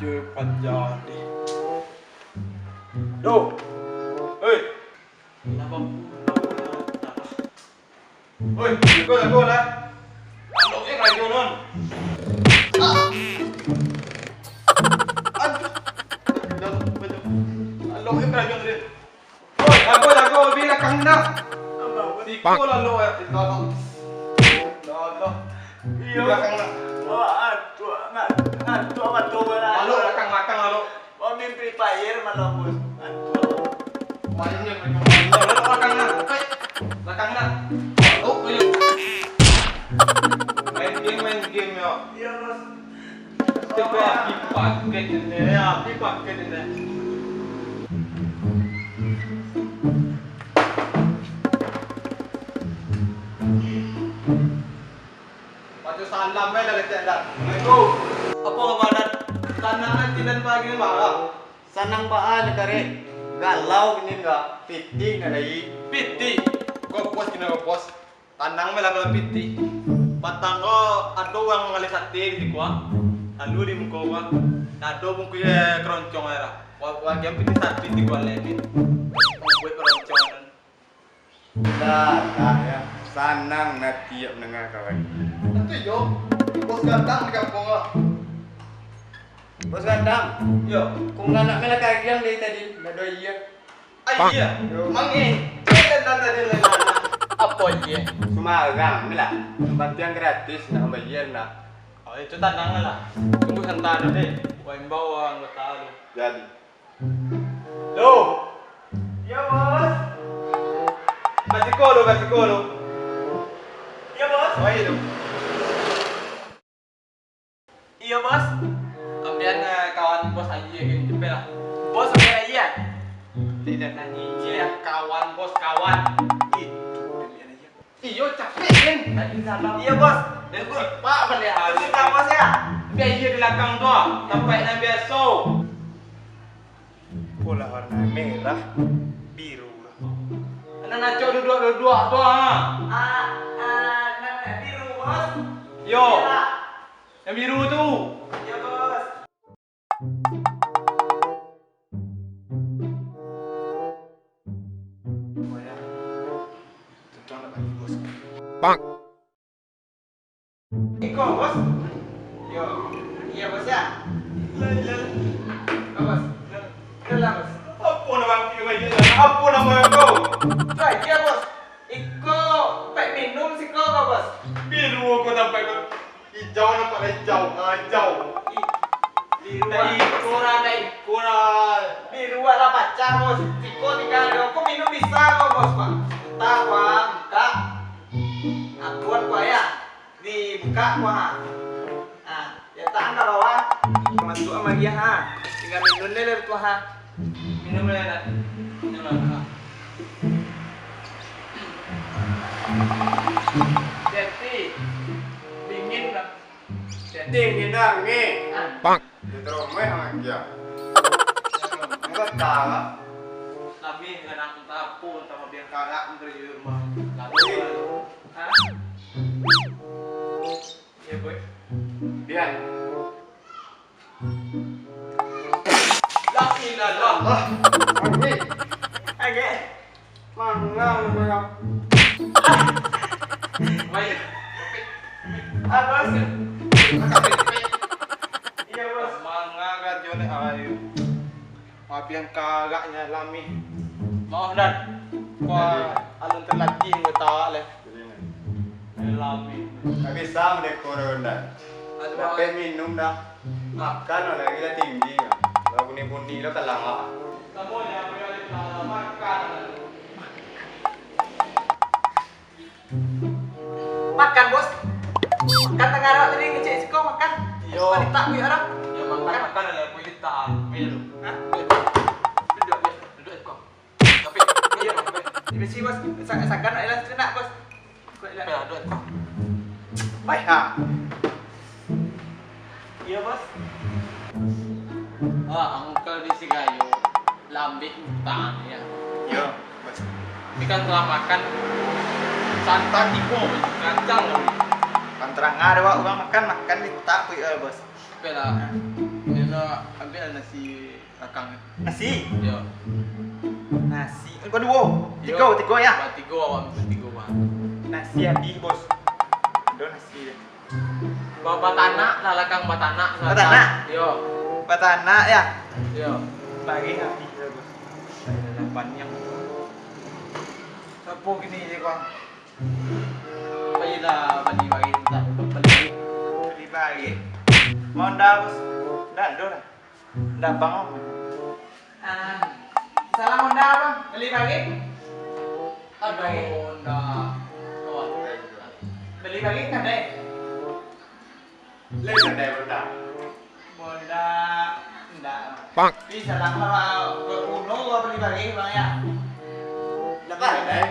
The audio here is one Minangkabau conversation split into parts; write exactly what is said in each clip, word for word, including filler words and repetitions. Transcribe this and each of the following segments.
Yo, panjang ni. Yo. Hei. Kenapa pulau lah? Oi, jago, jago lah. Alok eh karajo non. Ah. Aduh. Alok eh karajo tadi. Oi, jago, jago, di lakang dah. Siko lah lo eh, di lakang. Lah, lah. Iyo. Di lakang dah. Wah, aduh, amat. Aduh, amat tu lah. Alok lakang, lakang, alok. Main Free Fire malam, Bos. Aduh. Main yang Free Fire. Belakang nah. Hei. Belakang nah. Oh, ayo. Main game, main game yo. Iya, Bos. Coba habis paket ini, ya, habis paket ini. Baco salam bae lah kecek dah. Assalamualaikum. Apo kabar, Dan? Tanang nan tinan pagi ni marah. Sanang baa nyo karek. Galau kini ka. Pitih nak lai. Pitih? Ko bos kini ko bos. Tanang bae lah kalau pitih. Patang ko ado urang mangalih sate di siko ah. Lalu di muko ko ah. Nah, ado bungkuih keroncong ai lah. Wa-, wagian pitih sate di siko ah, Levin. Bungkuih keroncong. Dah, dah, ya. Sanang ati awak mandanga, kawan. Tantu iyo, Bos Gandang di kampuang lah. Bos Gandang? Yo. Kok nganak me lah kariang dari tadi, ndak ado aia. Aia? Yo. Mangecek lah tadi lah. Apo aia? Sumarang me lah. Bantuan gratis, ndak mambayia, ndak. Oh, itu tanang lah. Tunggu santa dulu deh. Wa imbau anggota lu. Jadi. Lo. Yo, Bos. Basiko lo, basiko lo. Yo, Bos. Oh, iyo lo. Iyo, Bos. Ambian, eh, kawan Bos aia gin, cepet lah. Bos, ambian aia. Tidak nanya, iya, kawan Bos, kawan. Itu, ambian aia. Iyo, capek, Din. Tadi salam. Iyo, Bos. Dan sipak baliak hari. Itu Bos, ya? Biar iyo di lakang tu, ah. Tampek nan biaso. Ko lah warna merah, biru lah. Nan acok duduak-duduak tu, ah. Ah, ah, nan biru, Bos. Yo. Merah. Nan biru tu. Iyo, Bos. Pak. Iko, Bos. Yo. Iyo, Bos, ya. Lo, lo. Lo, Bos. Lo, lo lah, Bos. Apo namo iko? Apo namo iko? Tu aia, Bos. Iko, pek minum siko ko, Bos. Biru ko tampek ko. Ijau nampak lah ijau. Ha, ijau. I-, biru. Dah iko lah, dah iko lah. Biru lah pacah, Bos. Siko tingga ko. Ko minum bisa ko, Bos, Pak. Entah, Pak. Entah. Akuan, Pak, ya. Dibuka, Pak. Nah, ya, tahan ka bawah. Masuak ka mariah, ha. Tingga minum deh, deh, tuah, ha. Minum deh, nak. Minum lah, ha. Hati-hati. Dingin lah. Hati-hati. Dingin dah, ni. Ah. Pak. Dia teromeh sama dia. Enggak tahu. Kami dengan aku tahu sama biang karak di rumah. Lalu, ha? Iya, boy. Bian. La ilaha illallah. Wah, Wi. Agak. Manga, manga. Baik. Ah, Bos. Iya, Bos. Manga, Rajo, nek, ayo. Maaf yang karaknya lami. Maaf, Dan. Wah, alun terlatih, ketawa, leh. Lami. Tak bisa mendekor, Dan. Aduh. Dapek minum dah. Makan lagi lah tinggi. Kalau bunyi-bunyi lo kalah. Semuanya beralih ke makan. Makan, Bos. Makan tangah awak tadi ngecek siko makan. Iyo. Balita kuyak orang. Yo, makan, makan lah kuyak kita. Ayo. Hah? Duduk, duduk, duduk, duduk, duduk. Tapi, iyo, Bos. Permisi, Bos. Sa-, sagan nak jalan sejenak, Bos. Kuyak lah. Ayo, duduk, duduk. Baik, ha. Iyo, Bos. Ah, angkal di Sigayo, lambek utang, ya. Iyo, Bos. Tapi kan lah makan, santan tibo, kacang lagi. Kan terang ada, Wak, urang makan, makan di tak, Bos. Oke lah. Nah. Ini Ambiak nasi lakang. Nasi? Yo. Nasi. Engkau duo? Tigo, tigo ya? Batigo awak, batigo, Bang. Nasi abih, Bos. Ado nasi. Ba-, batanak lah, lakang batanak. Batanak? Yo. Batanak ya? Yo. Barih abih lah, Bos. Lapan yang. Sapo kini je, Bang? Payilah bali barih, mintak bali barih. Bali barih? Mau ndak, Bos? Ndak ado lah. Ndak, Bang. Ah, salam Honda, Bang. Bali barih? Bali barih. Honda. Bali barih kadai? Lai kadai Honda. Honda, ndak. Bang. Tapi salam lah, Bang. Uno gua bali barih, Bang, ya. Ndak pandai.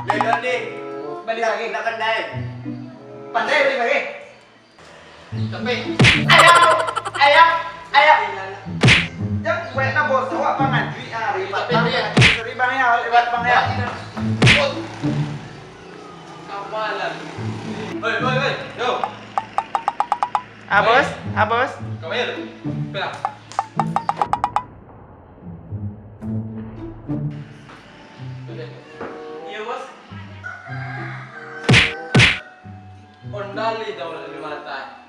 Lai deh. Bali barih. Ndak pandai. Pandai bali barih? Tapi. Ayo, ayo, ayo. Jan buek na, Bos. Awak pangajuik, ah, lewat Bang, pangajuik. Sorry, Bang, ya, lewat Bang, ya. Kapalan. Hoi, hoi, hoi. Yo. Ah, Bos. Ah, Bos. Ka ma tu? Pila? Iyo, Bos. Honda lai tau di mata.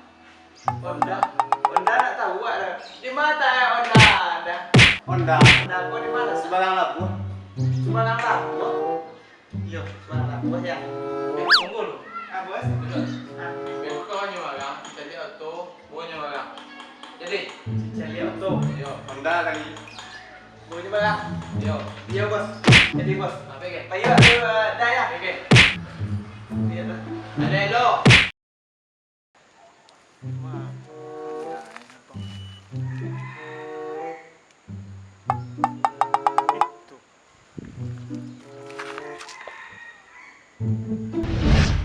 Honda. Honda ndak tau awak doh. Di mata Honda, dah. Honda. Honda ko di ma? Sumbarang Labuah. Sumbarang Labuah? Iyo, Sumbarang Labuah, ya. Eh, tunggu lu. Ah, Bos? Duduk. Ah. Beko nyo barang, caliak oto, bo nyo barang. Jadi? Caliak oto. Iyo. Honda kali. Bo nyo barang. Iyo. Iyo, Bos. Jadi, Bos. Apo ke? Payo, payo, dah, ya. Oke. Iyo, dah. Ado lo.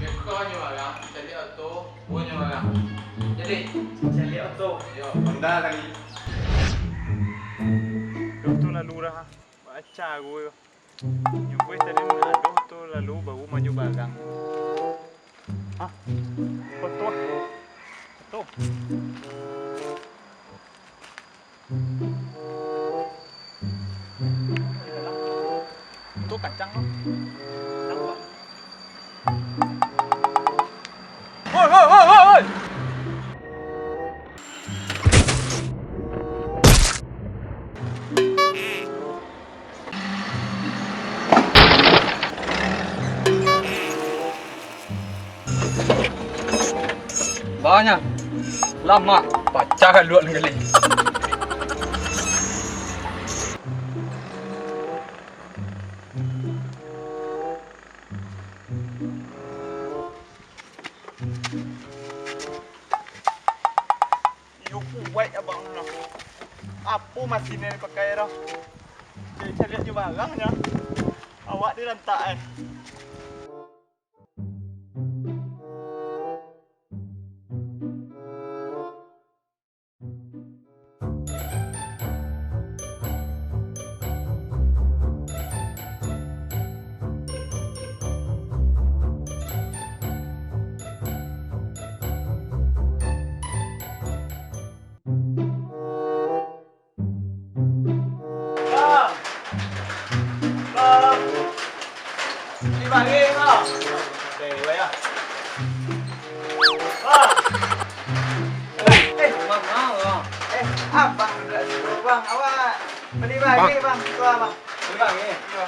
Beko nyo barang, caliak oto, bo nyo barang. Jadi? Caliak oto. Yo. Honda kali. Duh tu lalu dah. Baca aku yo. Nyo buek tadi nan ado tu lalu baru manyo barang. Hah? Foto. Foto. Itu kacang tu. Kacang, Pak. Woi, woi, woi, woi, woi! Banyak. Lama. Pacah kaluak ni kali. Iyo, kuaik abang tu lah. Apo masin nan dipakai tu? Cari-cari ajo barang nyo. Awak dirantak, eh. Bang! Bang! Bali barih, Bang! Bang! Eh, eh. Bang, Bang, Bang. Eh, abang duduak situ, Bang. Awak bali barih, Bang. Itu, Bang. Bali barih? Iyo.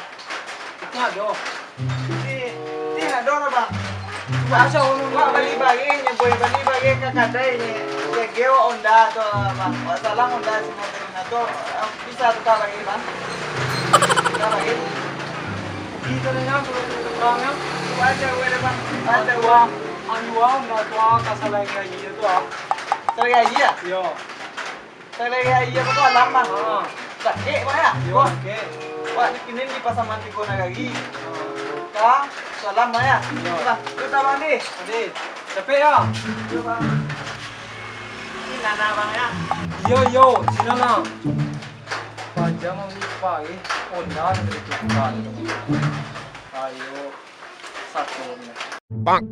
Itu ado. Di, di ado lah, Bang. Wak, wak bali barih nyo, boy, bali barih ka kadai nyo. Yo, ge wak Honda tu, Bang. Wak salang Honda sino tadi nah tu, eh, bisa tuka barih, Bang? Tuka barih? Di tu nyo, kalau di tukang nyo. Wak aja, wak deh, Bang. Wak aja, wak. Anu, Bang, Honda tu, ah, ka salari gaji tu, ah. Salari gaji, yo? Yo. Salari gaji apo tu, alam, Bang? Ha. Sakik, Bang, yo? Yo, sakik. Wak, kini di Pasaman Tigo Nagari. Ha. Ka, salam, Bang, yo? Yo. Bang, tu dah, Bang, di. Ade, capek, yo? Yo, Bang. Siko nah, Bang, yo? Yo, yo, siko nah. Paja mangupah, eh. Honda dari tukang tu. Ayo, satu ni. Bang.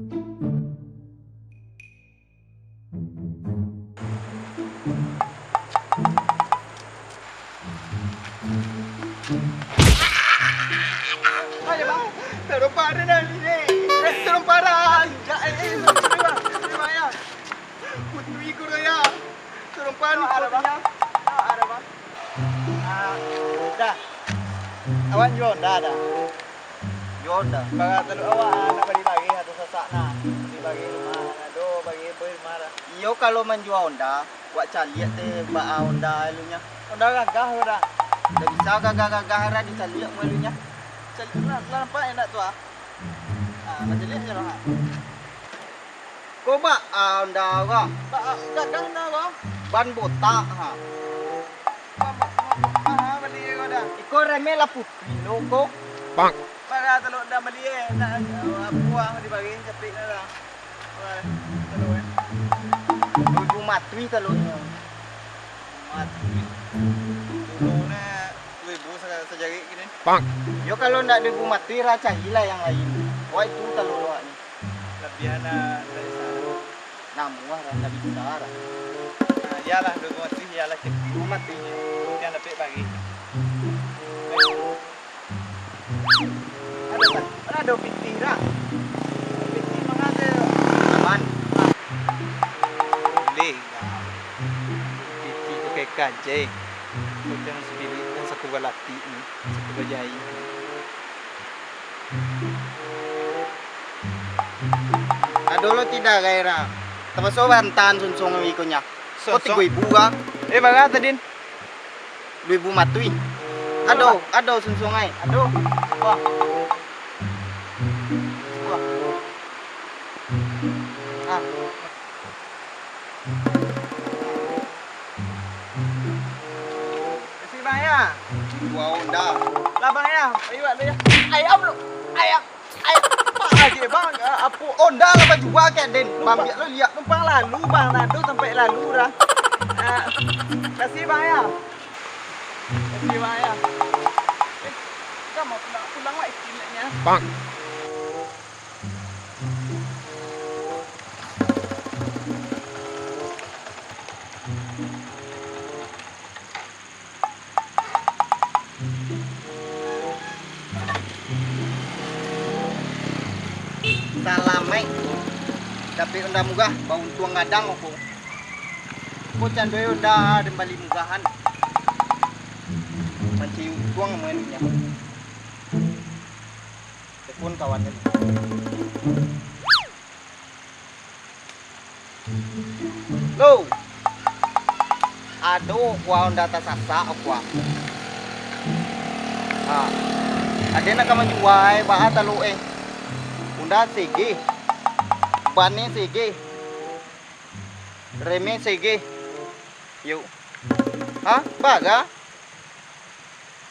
Ada. Juo Honda. Bara talok awak, ah, nak bali bareh atau sasak nah. Bali bareh rumah, ado bareh rumah lah. Iyo, kalau manjua Honda, wak caliak teh baa Honda alunyo. Honda gagah ko dah. Ndak bisa gagah-gagah lah dicaliak mualunya. Caliak lah, lah nampak indak tu ah. Ah, bacaliak je lah. Ko baa Honda ko? Ba-, gagah Honda ko. Ban botak ha. Ba-, ba-, ba-, ba-, ha, bali ko dah. Iko remeh lah putih lo ko. Bang. Bara talok dah bali eh. Nak, ah, buah di bagi capek dah lah. Wah, talok eh. Duo ribu matuih taloknyo. Matuih. Dulu ni duo ribu sa-, sajarik gini. Bang. Yo kalau ndak duo ribu matuih lah carilah yang lain. Wah itu talok awak ni. Labiah nak dari sana. Namuah lah, ndak bisa lah. Nah, iyalah, duo ribu matuih, iyalah, cek. Duo ribu matuih. Yang dapik bagi. Ado, ado pitih dah. Pitih mangase. Aman. Boleh. Pitih pakai kancing. Macam sebilik dan satu balati ni, satu bajai. Ado lo tidak gairah. Tapaso bantahan sunsung ikonyo. Ko tigo ribu ka? Eh, bara tadi? Duo ribu matuih. Ado, ado sunsung ai. Ado. Wah. Wah. Ah. Kasih bang ya. Dua onda. Lah bang ya. Ayo ada ya. Ayam lu. Ayam. Ayam. Pak aja bang. Apa onda lah baju bang kayak den. Bang biar lo lihat numpang lalu bang nado sampai lalu dah. Ah, kasih bang ya. Kasih bang ya. Eh, kamu pulang pulang wak istilahnya. Bang. Salamaik dapek onda murah, bauntuang gadang ko. Ko cando onda den bali murahan. Mancari untuang main nyo. Telepon kawan tadi. Lo. Ado kua onda tasasak kua. Ha. Ade nak ka manjua, eh, baa talo, eh. Onda segeh. Bane segeh. Reme segeh. Yo. Ha? Baga?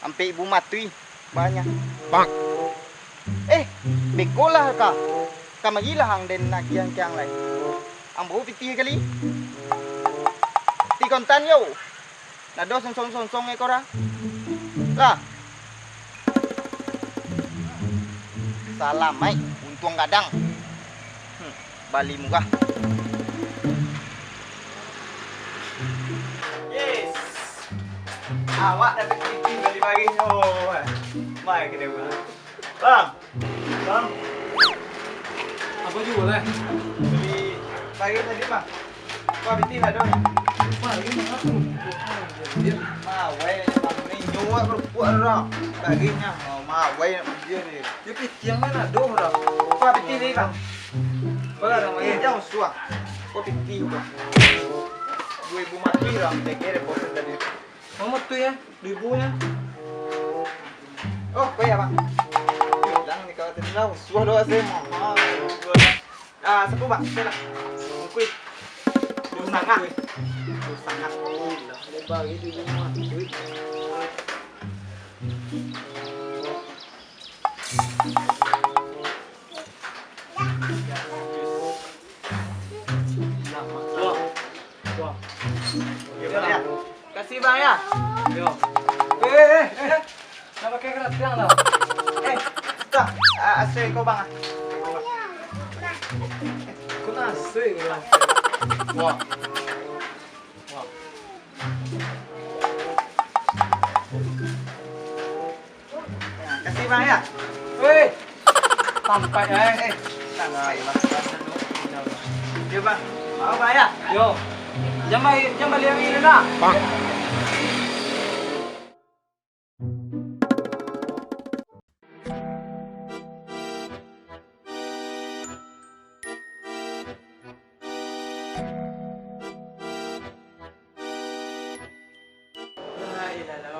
Ampek ibu matuih. Banyak. Bang. Eh, bekolah ka. Kamarilah ang den agiah kiang lai. Ambo pitih kali. Pitih kontan yo. Nado sonsong-sonsong eko ra. Lah. Salamaik untuang gadang. Hmm, bali murah. Yes. Awak dapek pitih bali bareh. Oh. Mai kena bang. Bang. Bang. Apa juo lah? Bali bareh tadi bang. Wah, pitih lah dong. Bareh mah aku. Mawai, bang. Ni nyo wak kerupuk dah. Barehnyo. Oh, mawai nak pitih ni. Yo pitih mah ado dah. Wah, pitih ni bang. Bara dah, Bang? Eh, jauh suah. Ko pitih, Bang. Duo ribu mati dah, jaga deh, bosan tadi. Mama tu ya, duo ribu nya. Oh, ko ya, Bang. Bilang ni kalau tadi lah, suah doa saya, mahal. Ah, sepuluh, Bang. Saya lah. Ungkui. Duo sangat. Duo sangat. Gila, lebar gitu, Bang. Duit. Wah. Wah. Kasih, Bang, ya. Yo. Eh, eh, eh, eh. Nak pakai keratiang lah. Eh, dah. Ah, asai kau, Bang. Kau nak asai kau. Wah. Wah. Nah, kasih, Bang, ya. Weh. Sampai, eh. Eh, sampai. Yo, Bang. Maaf, Bang, ya. Yo. Jangan balik, jangan balik hari ini, dah. Bang.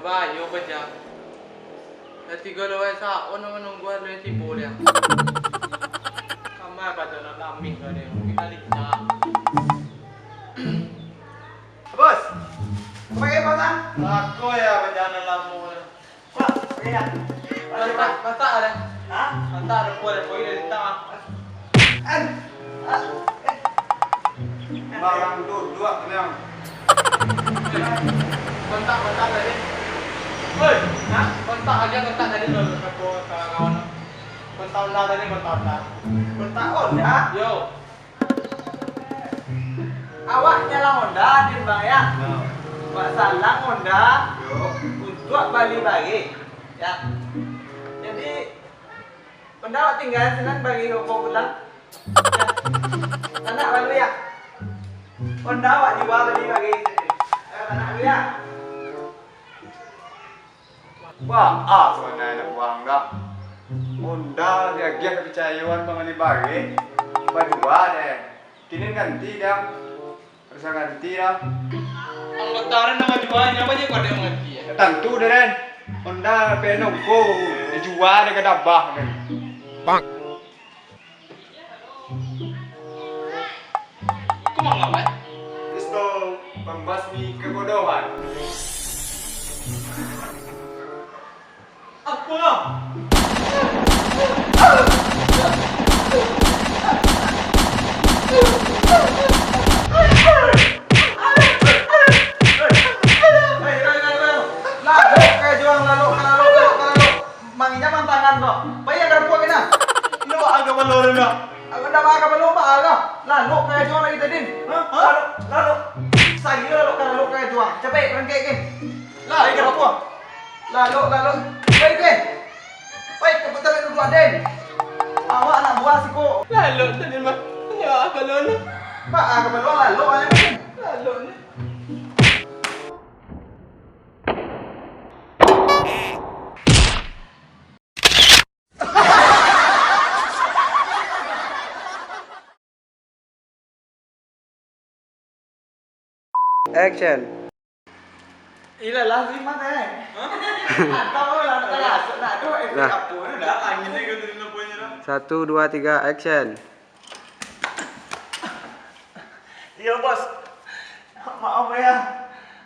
Bayo baja. Lah tigo lewat saon nan manunggu alun tibo dia. Kamai baja nan lamih ka dia. Kita lincah. Bos, pakai pasang? Lako ya baja nan lamo. Wah, iya. Masak, masak ada. Hah? Masak ada, boleh, boleh dari tengah. An. Ah. Barang duduak nian. Kontak, kontak tadi. Woi, hah? Kontak aja, kontak tadi tu, ka kawan. Kontak Honda tadi, kontak Honda. Kontak Honda? Yo. Awak nyalang Honda, Din, Bang, ya? Yo. Wak salang Honda, yo, untuak bali bareh, ya. Jadi, Honda awak tingga sinan bareh Honda pulang. Ya. Tanak baru, ya. Honda awak jua bali bareh. Eh, tanak dulu, ya. Baa sabananyo nak buang dah. Honda diagiah kapicayoan pambali bareh, bajua deh. Kini ganti dah. Harus ganti dah. Anggota urang nan bajua, nyo apo je kau ado manganti, ya? Tantu deh, Den. Honda P N ongko, dijua deh ka dabah, Den. Bang. Kok mangawat? Pistol pambasmi kebodohan. Apo? Lalok ka juang, lalok ka lalok, lalok ka lalok. Manginjam tangan ko. Pai ka dapua kena. Indak baa kapalo den, dah. Indak baa kapalo, baa lah. Lalok ka juang lagi tadi. Hah? Hah? Lalok, lalok. Sayo lalok ka, lalok ka juang. Capek, barangkek ke. Lah, pai ka dapua. Lalok, lalok. Pai ke. Pai, kaputan duduak den. Awak anak buah siko. Lalok tadi mah. Indak baa kapalo, dah. Baa kapalo, lalok aja. Lalok ni. Action. Ilah lah, simat, eh. Hah? Atau lah, tak masuk, nak ada efek. Nah. Apa ni dah? Angin ni kan dari lampunya dah. Satu, dua, tiga, action. Iyo, Bos. Maaf, ya.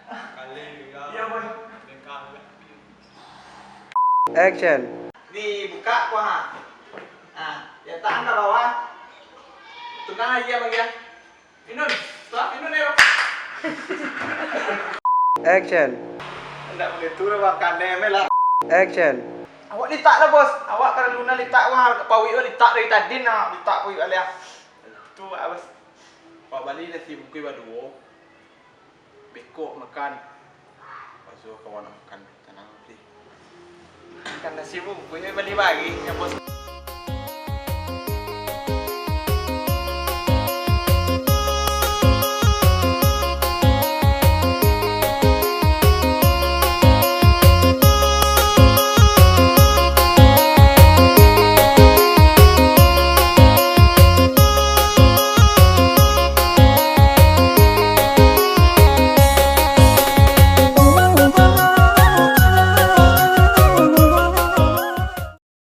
Kali, ya. Iyo, Bos. Action. Ni buka ko, ha. Ha, ya, tahan ka bawah. Tunang aja bagian. Minun, tuah minun ya. Action. Ndak buliah tu lah, makan deh, lah. Action. Awak litak lah, Bos. Awak kalau luna litak, wah, pawik wah litak dari tadi nah, litak pawik baliak. Tu, Bos. Awak bali nasi bungkuih baduo. Beko makan. Pasu kawan makan. Tanang sih. Makan nasi bungkuih, bali bagi, ya, Bos.